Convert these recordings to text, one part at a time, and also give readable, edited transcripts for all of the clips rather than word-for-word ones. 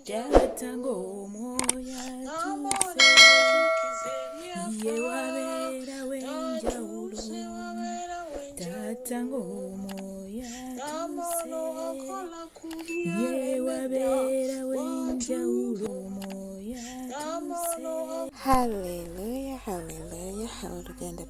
Taata ng'omwoyo atuuse, ye wabeerawo enjawulo. Taata ng'omwoyo atuuse, ye wabeerawo enjawulo. Omwoyo atuuse. Haleluya, haleluya, abooluganda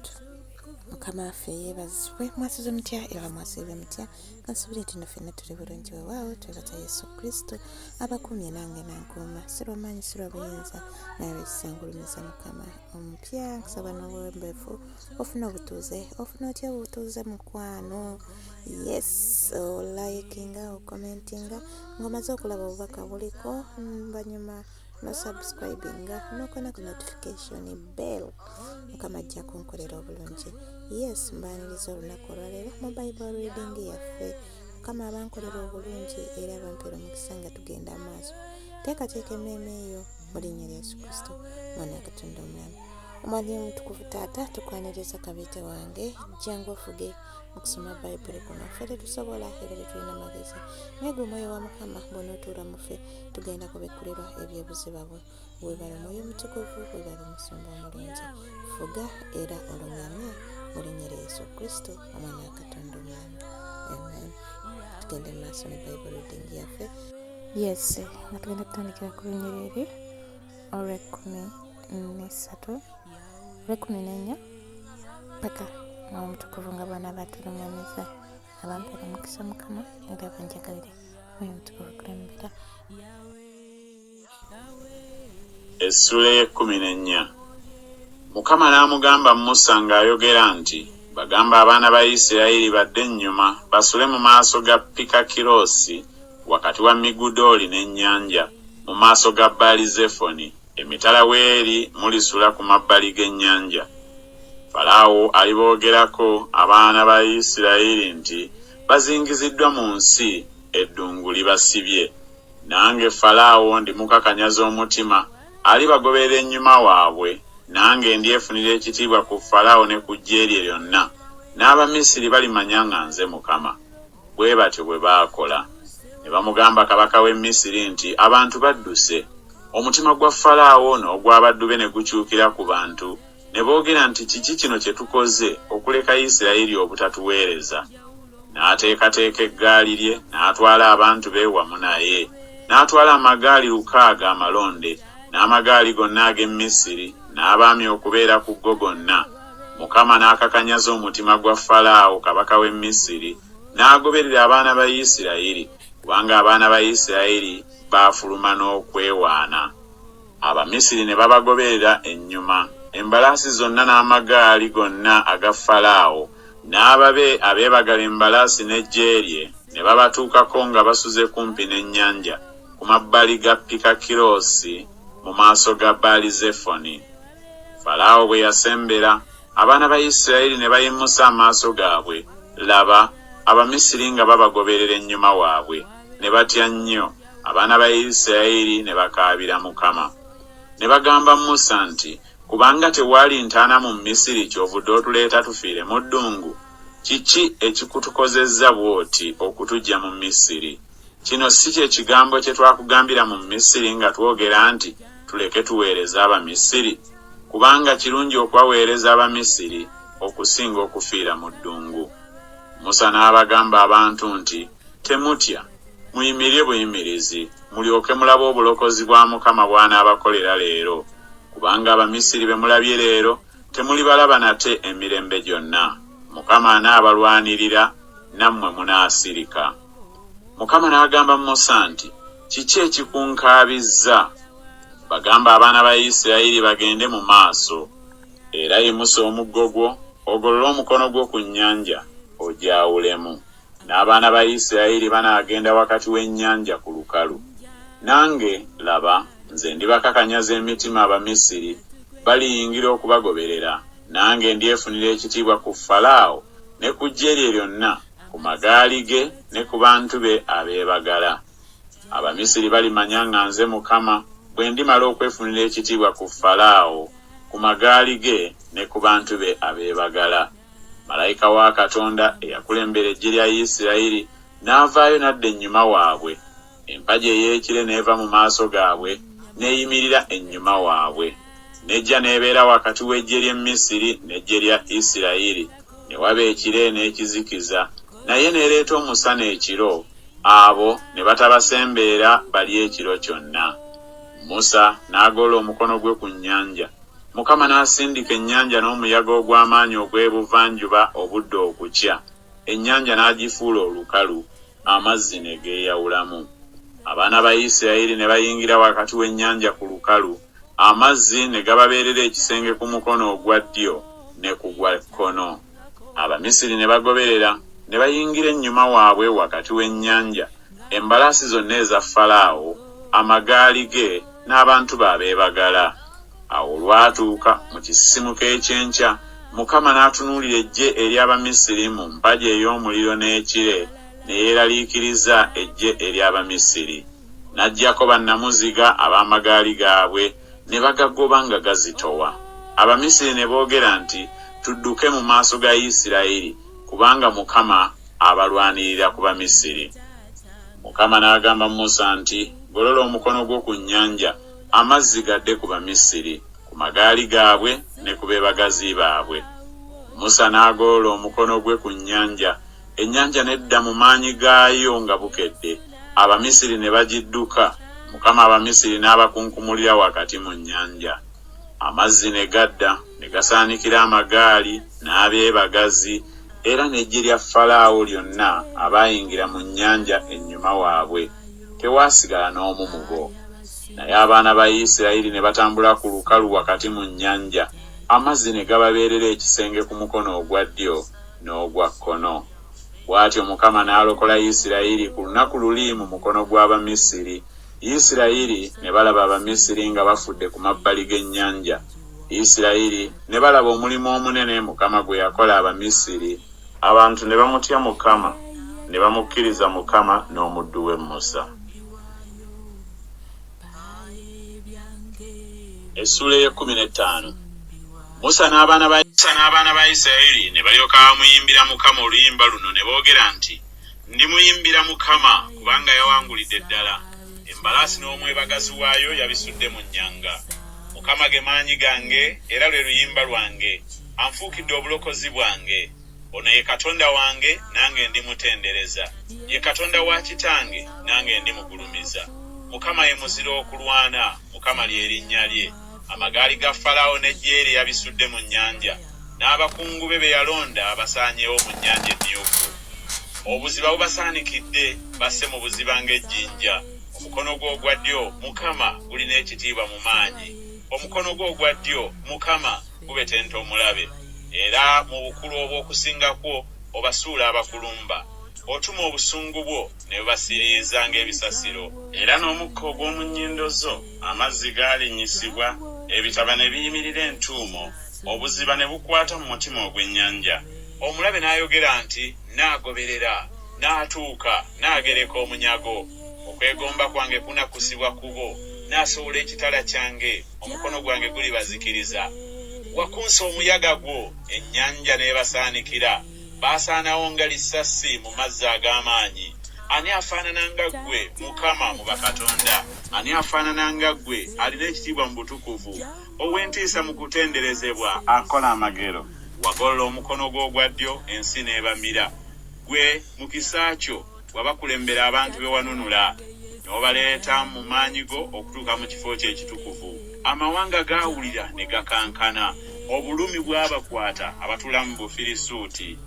Mukama waffe yeebazibwe. Mwasuze mutya era mwasiibye mutya? Kansuubire nti nno ffenna tuli bulungi weewaawo twebaza Yesu Kristo abakuumye nange nankuuma si lwa maanyi si lwa buyinza naye lwekisa ngulumiza Mukama omupya nkusaba n'obuwombeefu ofune obutuuze ofune otya obutuuze mukwano yes olikinga okomentinga ng'omaze okulaba obubaka buliko banyuma no subscribinga nokona ku notification bell mukama ajja kunkolera obulungi yes mbaniriza olunaku olwaleero mu bible reading yaffe mukama abankolera obulungi era abampera omukisa nga tugenda amaaso teekateeka emmeeme eyo mu linnya lya yesu kristo mwana wa katonda omulamu omwami omutukuvu taata tukwaniriza kabiite wange jangu ofuge mu kusoma bayibuli kuno ffe tetusobola era tetulina magezi naye gwe omwoyo wa mukama bw'onootuula mu ffe tugenda kubikkulirwa ebyebuziba bwe webale omwoyo omutukuvu webale omusumba omulungi fuga era oluŋŋamye mu linnya lya yesu kristo omwana wa katonda omulamu amen tugende mu maaso ne bible reading yaffe yes nga tugenda kutandikira ku lunyiriri olw'ekkumi n'essatu olw'ekkumi n'ennya paka omutukuvu nga bwana batuluŋŋamiza abampera omukisa mukama era banjagalire mwoyo omutukuvu kulembera. Essuula ey'ekkumi n'ennya. Mukama n'amugamba Musa ng'ayogera nti Bagambe abaana ba Isirayiri badde ennyuma basule mu maaso ga Pikakiroosi wakati wa Migudooli n'ennyanja, mu maaso ga Baali-Zefoni, emitala w'eri mulisula ku mabbali g'ennyanja. Falaawo aliboogerako abaana ba Isirayiri nti Bazingiziddwa mu nsi, eddungu libasibye. Nange Falaawo ndimukakanyaza omutima, alibagoberera ennyuma waabwe, nange ndyefunira ekitiibwa ku Falaawo ne ku ggye lye lyonna, n'Abamisiri balimanya nga nze Mukama. Bwe batyo bwe baakola. Ne bamugamba kabaka w'e Misiri nti Abantu badduse. Omutima gwa Falaawo n'ogw'abaddu be ne gukyukira ku bantu, ne boogera nti Kiki kino kye tukoze okuleka Isirayiri obutatuweereza? N'ateekateeka eggaali lye, n'atwala abantu be wamu naye, n'atwala amagaali 600 amalonde, n'amagaali gonna ag'e Misiri, n'abaami okubeera ku go gonna. Mukama n'akakanyaza omutima gwa Falaawo kabaka w'e Misiri, n'agoberera abaana ba Isirayiri, kubanga abaana ba Isirayiri baafuluma n'okwewaana. Abamisiri ne babagoberera ennyuma, embalaasi zonna n'amagaali gonna aga Falaawo, n'ababe abeebagala embalaasi n'eggye lye, ne babatuukako nga basuze kumpi n'ennyanja, ku mabbali ga Pikakiroosi, mu maaso ga Baali-Zefoni. Falaawo bwe yasembera, abaana ba Isirayiri ne bayimusa amaaso gaabwe, laba, Abamisiri nga babagoberera ennyuma waabwe, ne batya nnyo. Abaana ba Isirayiri ne bakaabira Mukama. Ne bagamba Musa nti, Kubanga tewaali ntaana mu Misiri kyovudde otuleeta tufiire mu ddungu? Kiki ekikutukozezza bw'oti okutuggya mu Misiri? Kino si kye kigambo kye twakugambira mu Misiri nga twogera nti Tuleke tuweereze Abamisiri? Kubanga kirungi okubaweereza Abamisiri okusinga okufiira mu ddungu. Musa n'abagamba abantu nti, Temutya, muyimirire buyimirizi, mulyoke mulabe obulokozi bwa Mukama bw'anaabakolera leero, kubanga Abamisiri be mulabye leero temulibalaba nate emirembe gyonna. Mukama anaabalwanirira, nammwe munaasirika. Mukama n'agamba Musa nti, Kiki ekikunkaabizza? Bagambe abaana ba Isirayiri bagende mu maaso. Era yimusa omuggo gwo, ogolole omukono gwo ku nnyanja, ogyawulemu. N'abaana ba Isirayiri banaagenda wakati w'ennyanja ku lukalu. Nange, laba, nze ndibakakanyaza emitima Abamisiri, baliyingira okubagoberera, nange ndyefunira ekitiibwa ku Falaawo ne ku ggye lye lyonna, ku magaali ge ne ku bantu be abeebagala. Abamisiri balimanya nga nze Mukama, bwe ndimala okwefunira ekitiibwa ku Falaawo, ku magaali ge ne ku bantu be abeebagala. Malayika wa Katonda eyakulembera eggye lya Isirayiri n'avaayo n'adda ennyuma waabwe. Empagi ey'ekire n'eva mu maaso gaabwe n'eyimirira ennyuma waabwe. N'ejja n'ebeera wakati w'eggye ly'e Misiri n'eggye lya Isirayiri, ne waba ekire n'ekizikiza, naye n'ereeta omusana ekiro, abo ne batabasembeera bali ekiro kyonna. Musa n'agolola omukono gwe ku nnyanja, Mukama n'asindika ennyanja n'omuyaga ogw'amaanyi ogw'ebuvanjuba obudde okukya, ennyanja n'agifuula olukalu, amazzi ne geeyawulamu. Abaana ba Isirayiri ne bayingira wakati w'ennyanja ku lukalu, amazzi ne gababeerera ekisenge ku mukono ogwa ddyo ne ku gwa kkono. Abamisiri ne bagoberera ne bayingira ennyuma waabwe wakati w'ennyanja, embalaasi zonna eza Falaawo, amagaali ge, n'abantu be abeebagala. Awo olwatuuka mu kisisimuka eky'enkya, Mukama n'atunuulira eggye ery'Abamisiri mu mpagi ey'omuliro n'ekire, ne yeeraliikiriza eggye ery'Abamisiri. N'aggyako bannamuziga ab'amagaali gaabwe, ne bagagoba nga gazitowa. Abamisiri ne boogera nti Tudduke mu maaso ga Isiraeri, kubanga Mukama abalwanirira ku Bamisiri. Mukama n'agamba Musa nti Golola omukono gwo ku nnyanja, amazzi gadde ku Bamisiri, ku magaali gaabwe ne ku beebagazi baabwe. Musa n'agolola omukono gwe ku nnyanja, ennyanja n'edda mu maanyi gaayo nga bukedde, Abamisiri ne bagidduka, Mukama Abamisiri n'abakunkumulira wakati mu nnyanja. Amazzi ne gadda ne gasaanikira amagaali n'abeebagazi era n'eggye lya Falaawo lyonna abaayingira mu nnyanja ennyuma waabwe, tewaasigala n'omu mu bo. Naye abaana ba Isirayiri ne batambula ku lukalu wakati mu nnyanja, amazzi ne gababeerera ekisenge ku mukono ogwa ddyo n'ogwa kkono. Bw'atyo Mukama n'alokola Isirayiri ku lunaku luli mu mukono gw'Abamisiri, Isirayiri ne balaba Abamisiri nga bafudde ku mabbali g'ennyanja. Isirayiri ne balaba omulimu omunene Mukama gwe yakola Abamisiri. Abantu ne bamutya Mukama, ne bamukkiriza Mukama n'omuddu we Musa. Essuula ey'ekkumi n'ettaano. Musa n'abaana ba. Musa n'abaana ba Isirayiri ne balyoka bamuyimbira Mukama oluyimba luno ne boogera nti Ndimuyimbira Mukama, kubanga yawangulidde ddala, embalaasi n'omwebagazi waayo yabisudde mu nnyanga. Mukama ge maanyi gange era lwe luyimba lwange, anfuukidde obulokozi bwange. Ono ye Katonda wange, nange ndimutendereza, ye Katonda wa kitange, nange ndimugulumiza. Mukama ye muzira okulwana, Mukama lye linnya lye. Amagaali ga Falaawo n'eggye lye yabisudde mu nnyanja, n'abakungu be be yalonda basaanyeewo mu Nnyanja Emmyufu. Obuziba bubasaanikidde, basse mu buziba ng'ejjinja. Omukono gwo ogwa ddyo, Mukama, gulina ekitiibwa mu maanyi. Omukono gwo ogwa ddyo, Mukama, gubetenta omulabe. Era mu bukulu obw'okusinga kwo obasuula abakulumba. Otuma obusungu bwo, ne bubasiriiza ng'ebisasiro. Era n'omukka ogw'omu nnyindo zo amazzi galinnyisibwa, ebitaba ne biyimirira entuumo, obuziba ne bukwata mu mutima ogw'ennyanja. Omulabe n'ayogera nti Nnaagoberera, nnaatuuka, nnaagereka omunyago. Okwegomba kwange kunakkusibwa ku bo, nnaasowola ekitala kyange, omukono gwange gulibazikiriza. Wakunsa omuyaga gwo, ennyanja n'ebasaanikira. Baasaanawo nga lisasi mu mazzi ag'amaanyi. Ani afaanana nga ggwe, Mukama, mu bakatonda? Ani afaanana nga ggwe, alina ekitiibwa mu butukuvu, ow'entiisa mu kutenderezebwa, akola amagero? Wagolola omukono gwo ogwa ddyo, ensi n'ebamira. Ggwe, mu kisa kyo, wabakulembera abantu be wanunula, n'obaleeta mu maanyi go okutuuka mu kifo kyo ekitukuvu. Amawanga gaawulira ne gakankana, obulumi bwabakwata abatuula mu Bufirisuuti.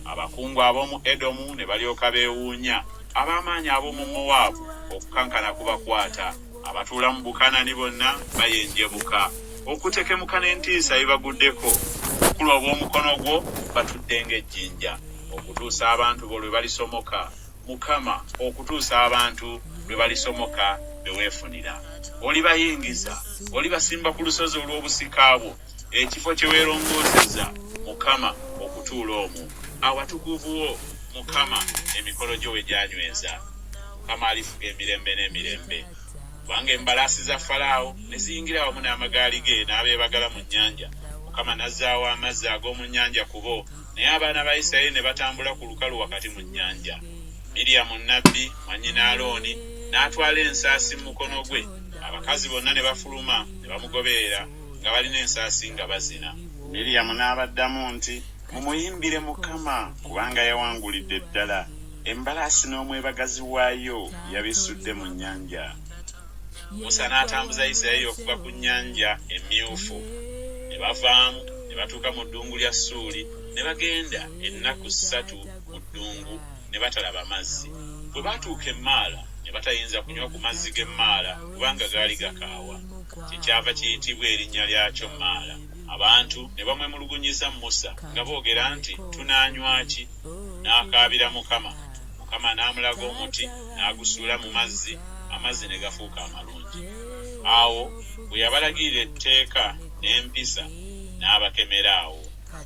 Abakungu ab'omu Edomu ne balyoka beewuunya, ab'amaanyi ab'omu Mowaabu okukankana kubakwata. Abatuula mu Bukanani bonna bayenjebuka, okutekemuka n'entiisa bibaguddeko. Obukulu obw'omukono gwo batudde ng'ejjinja, okutuusa abantu bo lwe balisomoka, Mukama, okutuusa abantu lwe balisomoka be weefunira. Olibayingiza, olibasimba ku lusozi olw'obusika bwo, ekifo kye weerongooseza, Mukama, okutuula omwo, awatukuvu wo, Mukama, emikono gyo we gyanyweza. Mukama alifuga emirembe n'emirembe. Kubanga embalaasi za Falaawo ne ziyingira wamu n'amagaali ge n'abeebagala mu nnyanja, Mukama n'azzaawo amazzi ag'omu nnyanja ku bo, naye abaana ba Isirayiri ne batambula ku lukalu wakati mu nnyanja. Miryamu nnabbi, mwannyina Alooni, N'atwala ensaasi mu mukono gwe, abakazi bonna ne bafuluma ne bamugoberera nga balina ensaasi nga bazina. Miriyamu n'abaddamu nti, Mumuyimbire Mukama, kubanga yawangulidde ddala, embalaasi n'omwebagazi waayo yabisudde mu nnyanja. Musa n'atambuza Isirayiri okuva ku Nnyanja Emmyufu. Ne bavaamu ne batuuka mu ddungu lya Ssuuli, ne bagenda ennaku ssatu mu ddungu ne batalaba mazzi. Bwe baatuuka e Maala, ne batayinza kunywa ku mazzi g'e Maala, kubanga gaali gakaawa. Kyekyava kiyitibwa erinnya lyakyo Maala. Abantu ne bamwemulugunyiza Musa nga boogera nti, Tunaanywa ki? N'akaabira Mukama. Mukama n'amulaga omuti, n'agusuula mu mazzi, amazzi ne gafuuka amalungi. Awo we yabalagirira etteeka n'empisa, n'abakemera awo.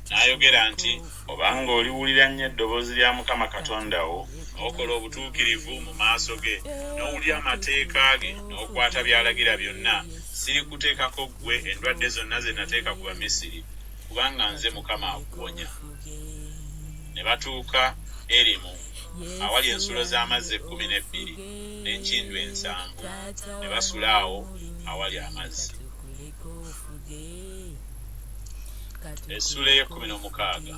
N'ayogera nti. Obanga oliwulira nnyo eddoboozi lya Mukama Katonda wo, n'okola obutuukirivu mu maaso ge, n'owulira amateeka ge, n'okwata by'alagira byonna, sirikuteekako ggwe endwadde zonna ze nateeka ku Bamisiri, kubanga nze Mukama akuwonya. Ne batuuka Erimu, awali ensulo z'amazzi ekkumi n'ebbiri n'enkindu ensanvu, ne basula awo awali amazzi. Essuula ey'ekkumi n'omukaaga.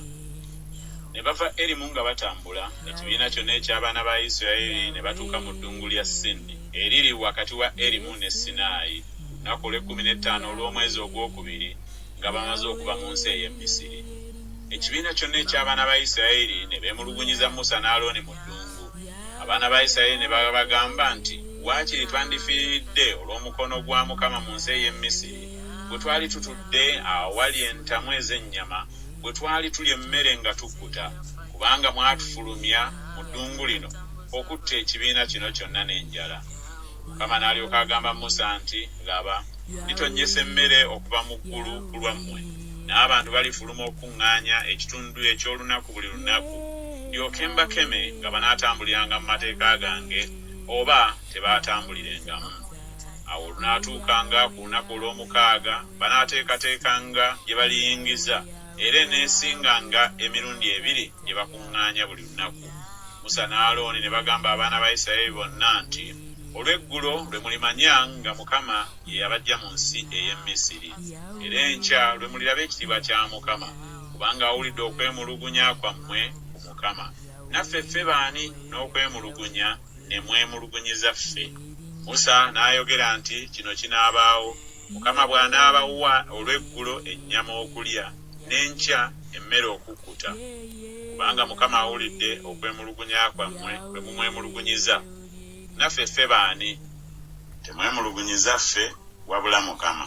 Ne bava Erimu nga batambula, ekibiina kyonna eky'abaana ba Isirayiri ne batuuka mu ddungu lya Sini, eriri wakati wa Erimu ne Sinaayi, ku lunaku olw'ekkumi n'ettaano olw'omwezi ogw'okubiri nga bamaze okuva mu nsi ey'e Misiri. Ekibiina kyonna eky'abaana ba Isirayiri ne beemulugunyiza Musa ne Alooni mu ddungu. Abaana ba Isirayiri ne babagamba nti, Waakiri twandifiiridde olw'omukono gwa Mukama mu nsi ey'e Misiri, bwe twali tutudde awali entamu ez'ennyama, bwe twali tulya emmere nga tukkuta, kubanga mwatufulumya mu ddungu lino okutta ekibiina kino kyonna n'enjala. Mukama n'alyoka agamba Musa nti, Laba, nditonnyesa emmere okuva mu ggulu ku lwammwe, n'abantu balifuluma okukuŋŋaanya ekitundu eky'olunaku buli lunaku, ndyoke mbakeme nga banaatambuliranga mu mateeka gange oba tebaatambulirengamu. Awo olunaatuukanga ku lunaku olw'omukaaga, banaateekateekanga gye baliyingiza, era eneesinganga emirundi ebiri gye bakuŋŋaanya buli lunaku. Musa ne Alooni ne bagamba abaana ba Isiraeri bonna nti, Olw'eggulo lwe mulimanya nga Mukama ye yabaggya mu nsi ey'e Misiri, era enkya lwe muliraba ekitiibwa kya Mukama, kubanga awulidde okwemulugunya kwammwe ku Mukama. Naffe ffe baani n'okwemulugunya ne mwemulugunyiza ffe? Musa n'ayogera nti Kino kinaabaawo, Mukama bw'anaabawa olw'eggulo ennyama okulya, n'enkya emmere okukkuta, kubanga Mukama awulidde okwemulugunya kwammwe kwe mumwemulugunyiza. Naffe ffe baani? Temwemulugunyiza ffe, wabula Mukama.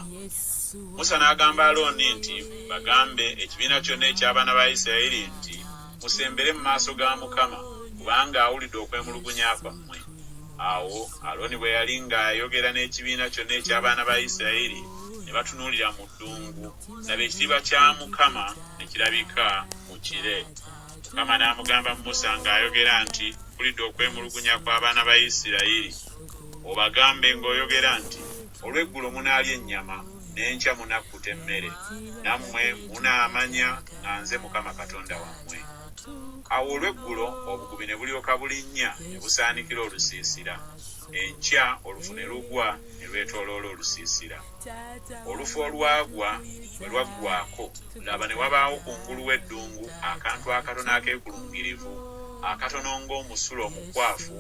Musa n'agamba Alooni nti Bagambe ekibiina kyonna eky'abaana ba Isiraeri nti Musembere mu maaso ga Mukama, kubanga awulidde okwemulugunya kwammwe. Awo Alooni bwe yali ng'ayogera n'ekibiina kyonna eky'abaana ba Isirayiri, ne batunuulira mu ddungu, laba, ekitiibwa kya Mukama ne kirabika mu kire. Mukama n'amugamba Musa ng'ayogera nti Mpulidde okwemulugunya kw'abaana ba Isirayiri. Obagambe ng'oyogera nti Olw'eggulo munaalya ennyama, n'enkya munakkuta emmere, nammwe munaamanya nga nze Mukama Katonda wammwe. Awo olw'eggulo obugubi ne bulyoka bulinnya ne busaanikira olusiisira, enkya olufu ne lugwa ne lwetooloola olusiisira. Olufu olwagwa bwe lwaggwaako, laba, ne wabaawo kungulu w'eddungu akantu akatono akeekulungirivu, akatono ng'omusulo omukwafu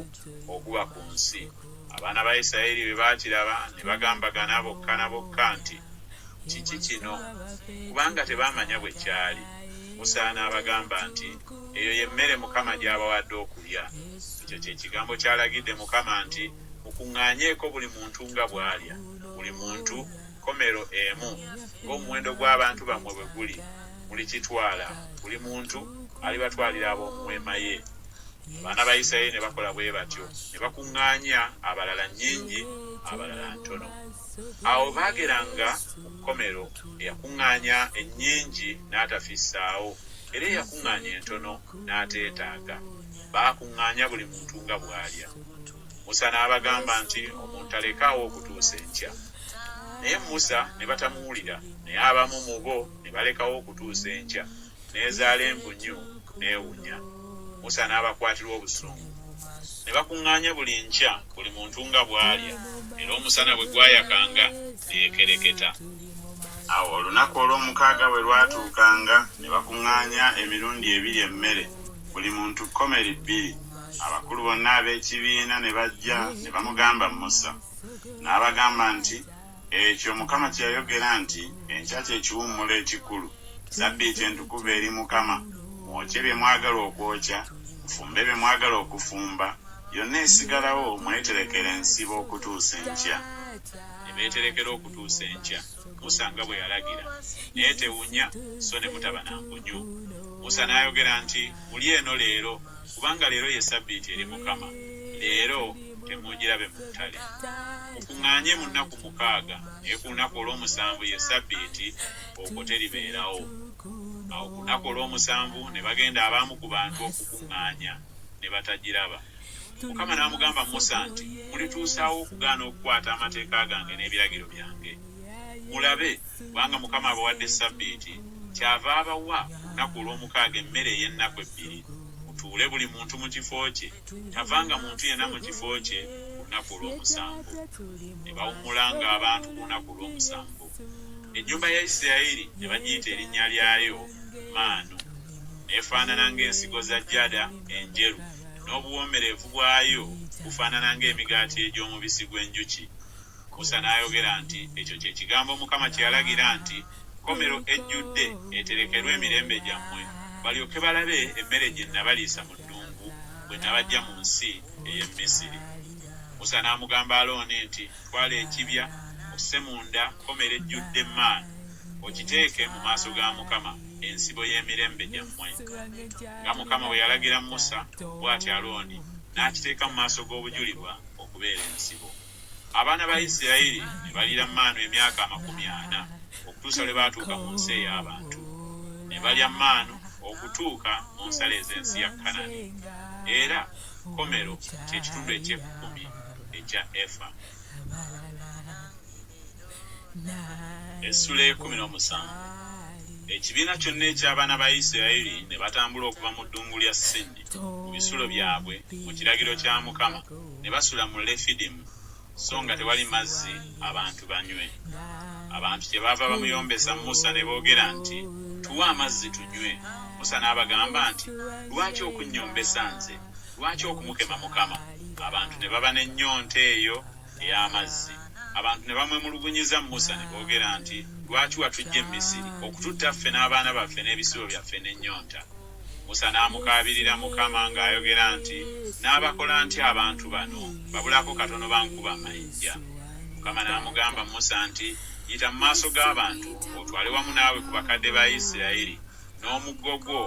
oguba ku nsi. Abaana ba Isiraeri bwe baakiraba ne bagambagana bokka na bokka nti, Kiki kino? Kubanga tebaamanya bwe kyali. Musa n'abagamba nti, Eyo ye mmere Mukama gy'abawadde okulya. Ekyo kye kigambo ky'alagidde Mukama nti, Mukuŋŋaanyeeko buli muntu nga bw'alya, buli muntu komero emu, ng'omuwendo gw'abantu bammwe bwe guli, mulikitwala, buli muntu alibatwalira ab'omu weema ye. Abaana ba Isiraeri ne bakola bwe batyo, ne bakuŋŋaanya, abalala nnyingi, abalala ntono. Awo baageranga mu kkomero, eyakuŋŋaanya ennyingi n'atafissaawo, era eyakuŋŋaanya entono n'ateetaaga. Baakuŋŋaanya buli muntu nga bw'alya. Musa n'abagamba nti, Omuntu aleke awo okutuusa enkya. Naye Musa ne batamuwulira, naye abamu mu bo ne balekawo okutuusa enkya, n'ezaala envunyu, n'ewunya. Musa n'abakwatirwa obusungu. Ne bakuŋŋaanya buli nkya, buli muntu nga bw'alya, era omusana bwe gwayakanga, ne yekereketa. Awo olunaku olw'omukaaga bwe lwatuukanga, ne bakuŋŋaanya emirundi ebiri emmere, buli muntu komeri bbiri. Abakulu bonna ab'ekibiina ne bajja ne bamugamba Musa. N'abagamba nti Ekyo Mukama kye yayogera nti Enkya kye kiwummulo ekikulu, ssabbiiti entukuvu eri Mukama, mwokye bye mwagala okwokya, mufumbe bye mwagala okufumba, yonna esigalawo mweterekere ensibo okutuusa enkya. Ne beeterekera okutuusa enkya, Musa nga bwe yalagira, n'etewunya so ne mutaba na nvunyu. Musa n'ayogera nti Mulye eno leero, kubanga leero ye ssabbiiti eri Mukama, leero temuugirabe mu ttale. Mukuŋŋaanye mu nnaku mukaaga, naye ku lunaku olw'omusanvu ye ssabbiiti, okwo teribeerawo. Awo ku lunaku olw'omusanvu ne bagenda abamu ku bantu okukuŋŋaanya, ne batagiraba. Mukama n'amugamba Musa nti Mulituusa wa okugaana okukwata amateeka gange n'ebiragiro byange? Mulabe, kubanga Mukama abawadde ssabbiiti, kyava abawa ku lunaku olw'omukaaga emmere ey'ennaku ebbiri, mutuule buli muntu mu kifo kye, tavanga muntu yenna mu kifo kye ku lunaku olw'omusanvu. Ne bawummulanga abantu ku lunaku olw'omusanvu. Ennyumba ya Isiraeri ne bagiyita erinnya lyayo Maanu, n'efaanana ng'ensigo za jada enjeru, n'obuwoomerevu bwayo bufaanana ng'emigaati egy'omubisi gw'enjuki. Musa n'ayogera nti Ekyo kye kigambo Mukama kye yalagira nti Komero ejjudde eterekerwe emirembe gyammwe, balyoke balabe emmere gye nnabaliisa mu ddungu, bwe nabaggya mu nsi ey'e Misiri. Musa n'amugamba Alooni nti Twala ekibya, osse munda komero ejjudde maanu, okiteeke mu maaso ga Mukama, ensibo y'emirembe gyammwe. Nga Mukama bwe yalagira Musa, bw'atyo Alooni n'akiteeka mu maaso g'obujulirwa okubeera ensibo. Abaana ba Isiraeri ne baliira maanu emyaka amakumi ana, okutuusa lwe baatuuka mu nsi ey'abantu. Ne balya maanu okutuuka mu nsalo ez'ensi ya Kanani. Era komero kye kitundu eky'ekkumi ekya efa. Essuula ey'ekkumi n'omusanvu. Ekibiina kyonna eky'abaana ba Isiraeri ne batambula okuva mu ddungu lya Sini mu bisulo byabwe mu kiragiro kya Mukama, ne basula mu Lefidimu, so nga tewali mazzi abantu banywe. Abantu kyebaava bamuyombesa Musa ne boogera nti Tuwe amazzi tunywe. Musa n'abagamba nti Lwaki okunnyombesa nze? Lwaki okumukema Mukama? Abantu ne baba n'ennyonta eyo ey'amazzi. Abantu ne bamwemulugunyiza Musa ne boogera nti Lwaki watuggya e Misiri, okututta ffe n'abaana baffe n'ebisibo byaffe n'ennyonta? Musa n'amukaabirira Mukama ng'ayogera nti Naabakola ntya abantu bano? Babulako katono bankube amayinja. Mukama n'amugamba Musa nti Yita mu maaso g'abantu, otwale wamu naawe ku bakadde ba Isiraeri, n'omuggo gwo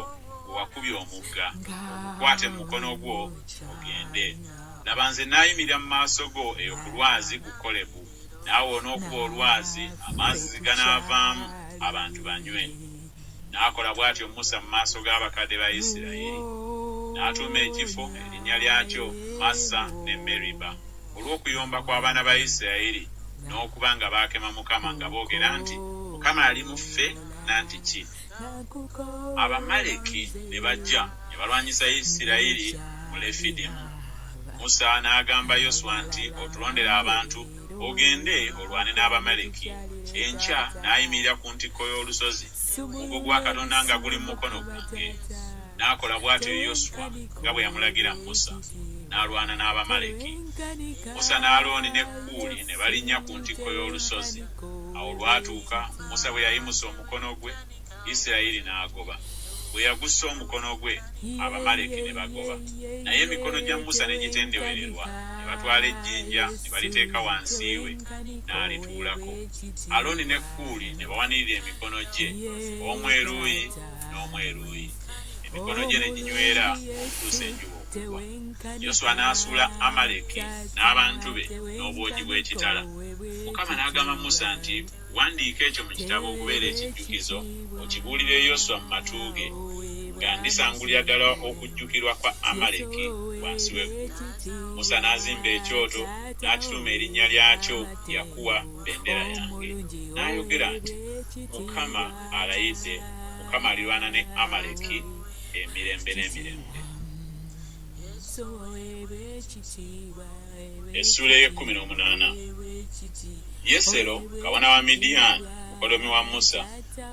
gwe wakubya omugga, ogukwate mu mukono gwo, ogende. Laba, nze naayimirira mu maaso go eyo ku lwazi ku Kolebu, naawe onookuba olwazi, amazzi ganaavaamu, abantu banywe. N'akola bw'atyo Musa mu maaso g'abakadde ba Isiraeri. N'atuuma ekifo erinnya lyakyo Massa ne Meriba, olw'okuyomba kw'abaana ba Isiraeri, n'okuba nga baakema Mukama nga boogera nti Mukama ali mu ffe nanti ki? Abamaleki ne bajja ne balwanyisa Isiraeri mu Lefidimu. Musa n'agamba Yoswa nti Otulondere abantu, ogende olwane n'Abamaleki. Enkya naayimirira ku ntikko y'olusozi, omuggo gwa Katonda nga guli mu mukono gwange. N'akola bw'atyo Yoswa nga bwe yamulagira Musa, n'alwana n'Abamaleki. Musa ne Alooni ne Kuuli ne balinnya ku ntikko y'olusozi. Awo olwatuuka, Musa bwe yayimusa omukono gwe, Isiraeri n'agoba, bwe yagussa omukono gwe, Abamaleki ne bagoba. Naye emikono gya Musa ne gitendewererwa, ne batwala ejjinja ne baliteeka wansi we, n'alituulako. Alooni ne Kuuli ne bawanirira emikono gye, omu eruuyi n'omu eruuyi, emikono gye ne ginywera okutuusa enjuba okugwa. Yoswa n'asuula Amaleki n'abantu be n'obwogi bw'ekitala. Mukama n'agamba Musa nti Wandiika ekyo mu kitabo okubeera ekijjukizo, okibuulire Yoswa mu matu ge, nga ndisangulira ddala okujjukirwa kwa Amaleki wansi w'eggulu. Musa n'azimba ekyoto, n'akituuma erinnya lyakyo Yakuwa Bendera Yange. N'ayogera nti Mukama alayidde, Mukama alirwana ne Amaleki emirembe n'emirembe. Essuula ey'ekkumi n'omunaana. Yesero, kabona wa Midiyaani, mukoddomi wa Musa,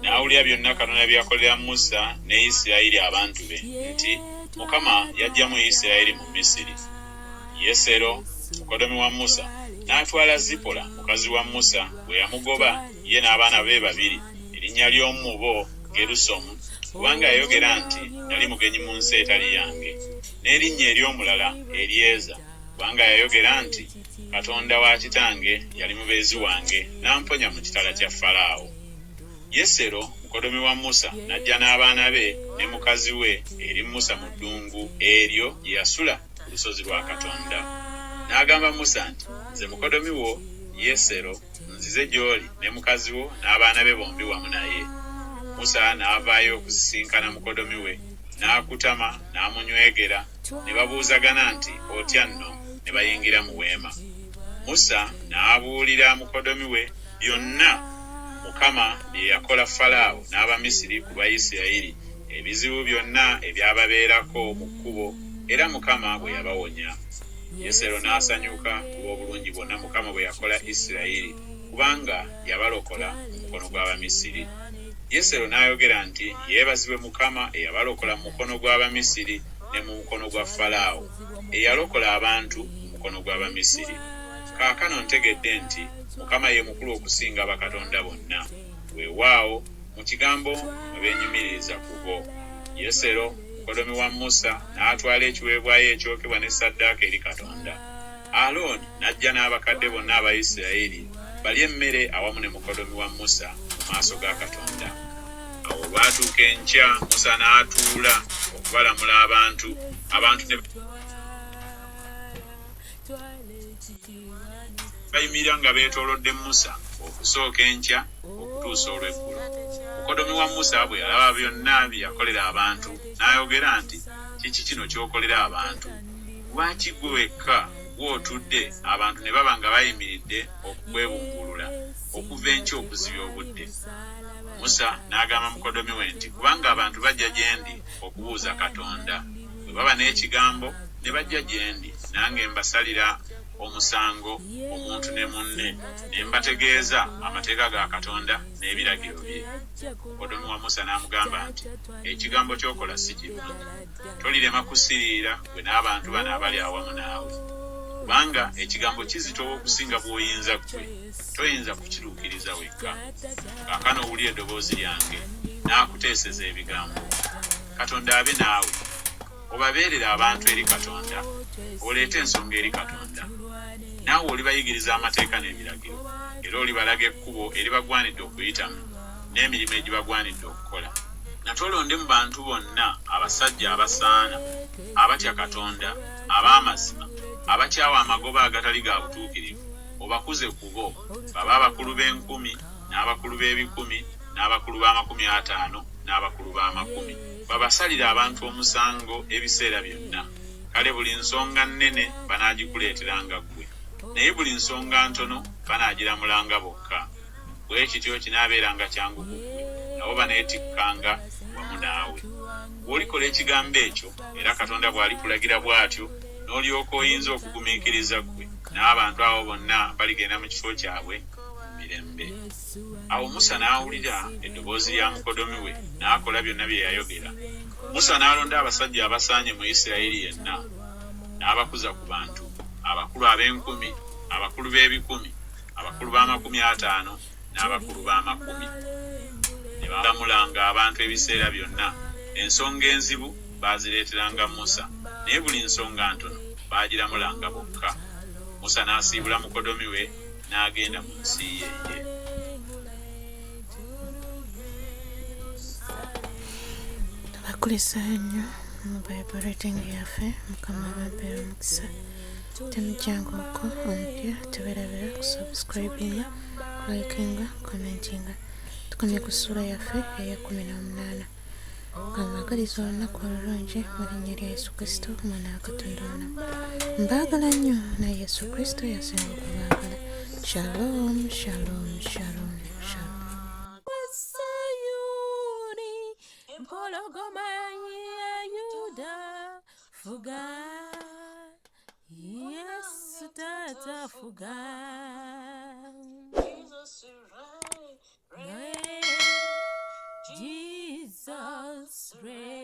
n'awulira byonna Katonda bye yakolera Musa ne Isirayiri abantu be, nti Mukama yaggyamu Isirayiri mu Misiri. Yesero, mukoddomi wa Musa, n'atwala Zipola mukazi wa Musa bwe yamugoba ye n'abaana be babiri, erinnya ly'omu mu bo Gerusomu, kubanga yayogera nti, Nali mugenyi mu nsi etali yange, n'erinnya ery'omulala Eryeza, kubanga yayogera nti, Katonda wa kitange yali mubeezi wange n'amponya mu kitala kya Falaawo. Yesero mukoddomi wa Musa n'ajja n'abaana be ne mukazi we eri Musa mu ddungu eryo gye yasula ku lusozi lwa Katonda. N'agamba Musa nti, Nze mukoddomi wo Yesero, nzize gy'oli ne mukazi wo n'abaana be bombi wamu naye. Musa n'avaayo okusisinkana mukoddomi we, n'akutama n'amunywegera, ne babuuzagana nti, Otya nno? Ne bayingira mu weema. Musa n'abuulira mukoddomi we byonna Mukama bye yakola Falaawo n'Abamisiri ku lwa Isirayiri, ebizibu byonna ebyababeerako mu kkubo, era Mukama bwe yabawonya. Yesero n'asanyuka ku lw'obulungi bwonna Mukama bwe yakola Isirayiri, kubanga yabalokola mu mukono gw'Abamisiri. Yesero n'ayogera nti, Yeebazibwe Mukama eyabalokola mu mukono gw'Abamisiri ne mu mukono gwa Falaawo, eyalokola abantu mu mukono gw'Abamisiri. Kaakano ntegedde nti Mukama ye mukulu okusinga bakatonda bonna. Weewaawo, mu kigambo mwe beenyumiririza ku bo. Yesero, mukoddomi wa Musa, n'atwala ekiweebwayo ekyokebwa ne ssaddaaka eri Katonda. Alooni n'ajja n'abakadde bonna aba Isirayiri balye emmere awamu ne mukoddomi wa Musa mu maaso ga Katonda. Awo olwatuuka enkya Musa n'atuula okubalamula abantu, abantu ne bayimirira nga beetoolodde Musa okusooka enkya okutuusa olw'eggulo. Mukoddomi wa Musa bwe yalaba byonna bye yakolera abantu, n'ayogera nti, Kiki kino ky'okolera abantu? Lwaki ggwe wekka gw'otudde, abantu ne baba nga bayimiridde okukwebungulula okuva enkya okuzibya obudde? Musa n'agamba mukoddomi we nti, Kubanga abantu bajja gye ndi okubuuza Katonda. Bwe baba n'ekigambo, ne bajja gye ndi, nange mbasalira omusango omuntu ne munne, ne mbategeeza amateeka ga Katonda n'ebiragiro bye. Mukoddomi wa Musa n'amugamba nti, Ekigambo ky'okola si kirungi. Tolirema kusiriira, ggwe n'abantu bano abali awamu naawe. Kubanga ekigambo kizitowa okusinga bw'oyinza ggwe, toyinza kukituukiriza wekka. Kaakano wulira eddoboozi lyange, naakuteeseza ebigambo. Katonda abe naawe. Obabeerere abantu eri Katonda, oleete ensonga eri Katonda. Naawe olibayigiriza amateeka n'ebiragiro, era olibalaga ekkubo eribagwanidde okuyitamu, n'emirimu egibagwanidde okukola. Nate olonde mu bantu bonna abasajja abasaana, abatya Katonda, ab'amazima, abakyawa amagoba agatali ga butuukirivu, obakuze ku bo, babe abakulu b'enkumi, n'abakulu b'ebikumi, n'abakulu b'amakumi ataano, n'abakulu b'amakumi, babasalire abantu omusango ebiseera byonna. Kale buli nsonga nnene banaagikuleeteranga ggwe, naye buli nsonga ntono banaagiramulanga bokka. Bwe kityo kinaabeeranga kyangu ku ggwe, nabo baneetikkanga wamu naawe. Bw'olikola ekigambo ekyo, era Katonda bw'alikulagira bw'atyo, n'olyoka oyinza okugumiikiriza ggwe n'abantu abo bonna baligenda mu kifo kyabwe mu mirembe. Awo Musa n'awulira eddoboozi lya mukoddomi we, n'akola byonna bye yayogera. Musa n'alonda abasajja abasaanye mu Isirayiri yenna, n'abakuza ku bantu, abakulu ab'enkumi, abakulu b'ebikumi, abakulu b'amakumi ataano, n'abakulu b'amakumi. Ne balamulanga abantu ebiseera byonna. Ensonga enzibu baazireeteranga Musa, naye buli nsonga ntono baagiramulanga bokka. Musa n'asiibula mukoddomi we, n'agenda mu nsi ye ye. Tubakulisaayo nnyo mu Bible reading yaffe. Mukama abampeere omukisa. Temujjanga okwo omupya tewerabira kusubscribinga, kulikinga, commentinga. Tukomye ku ssuula yaffe ey'ekkumi n'omunaana. Nga mbagaliza olunaku olulungi mu linnya lya Yesu Kristo omwana wa Katonda omulamu. Mbaagala nnyo naye Yesu Kristo yasinga okubaagala. Shalom, shalom, shalom, shalom. Sayuni, empologoma ya Yuda, fuga. Yesu taata afuga. Reign, Jesus reign.